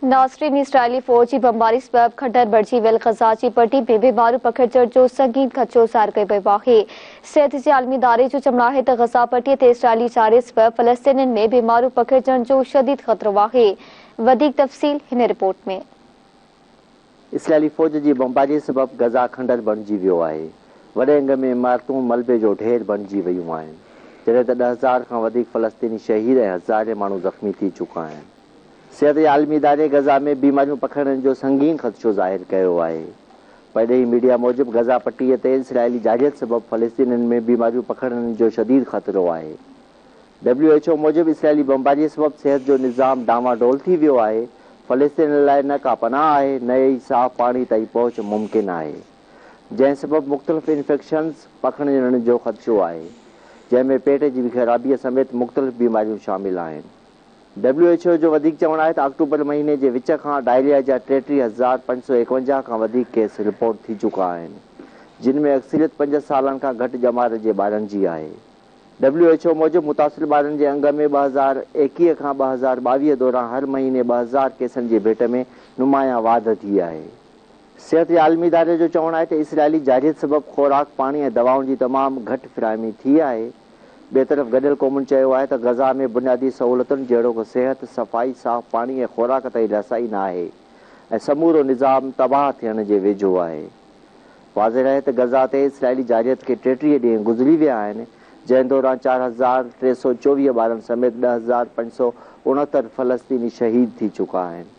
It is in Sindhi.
ناصرين اسرائيلي فوج جي بمباري سبب کنڊر بڻجي ويل غزه جي پٽي ۾ بيماريون پکڙجڻ جو سنگين خدشو ظاهر ڪيو ويو آهي. صحت جي عالمي اداري جو چوڻ آهي ته غزه پٽي تي اسرائيلي جارحيت سبب فلسطينين ۾ بيماريون پکڙجڻ جو شديد خطرو آهي. وڌيڪ تفصيل هن رپورٽ ۾. اسرائيلي فوج جي بمباري سبب غزه کنڊر بڻجي ويو آهي. وڏي انگ ۾ عمارتون ملبي جو ڍير بڻجي ويون آهن. جڏهن ته 10,000 کان وڌيڪ فلسطيني شهيد ۽ هزارين ماڻهو زخمي ٿي چڪا آهن. صحت جي عالمي اداري غزه ۾ بيماريون پکڙڻ جو سنگين خدشو ظاهر ڪيو آهي. پرڏيهي ميڊيا موجب غزه پٽي تي اسرائيلي جارحيت سبب فلسطينين ۾ بيماريون پکڙڻ جو شديد خطرو آهي. ڊبليو ايڇ او موجب اسرائيلي بمباري سبب صحت جو نظام ڊانواڊول ٿي ويو آهي، فلسطينين لاء نه ڪا پناهه آهي نه ئي صاف پاڻي تائين پهچ ممڪن آهي، جنهن سبب مختلف انفيڪشنز پکڙجڻ جو خدشو آهي، جنهن ۾ پيٽ جي خرابي سميت مختلف بيماريون شامل آهن. ڊبليو ايڇ او جو وڌيڪ چوڻ آهي ته آڪٽوبر مهيني جي وچ کان ڊائريا جا 33,551 کان وڌيڪ ڪيس رپورٽ ٿي چڪا آهن، جن ۾ اڪثريت پنج سالن کان گهٽ ڄمار جي ٻارن جي آهي. ڊبليو ايڇ او موجب متاثر ٻارن جي انگ ۾ 2021 کان 2022 دوران هر مهيني 2000 ڪيسن جي ڀيٽ ۾ نمايان واڌ ٿي آهي. صحت جي عالمي اداري جو چوڻ آهي ته اسرائيلي جارحيت سبب خوراڪ، پاڻي ۽ دوائن جي تمام گهٽ فراهمي ٿي آهي. ٻئي طرف گڏيل قومن چيو آهي ته غزه ۾ بنيادي سهولتن جهڙوڪ صحت، صفائي، صاف پاڻي ۽ خوراڪ تائين رسائي ناهي ۽ سمورو نظام تباهه ٿيڻ جي ويجهو آهي. واضح رهي ته غزه تي اسرائيلي جارحيت کي 33 ڏينهن گذري ويا آهن، جنهن دوران 4324 ٻارن سميت 10,569 فلسطيني شهيد ٿي چڪا آهن.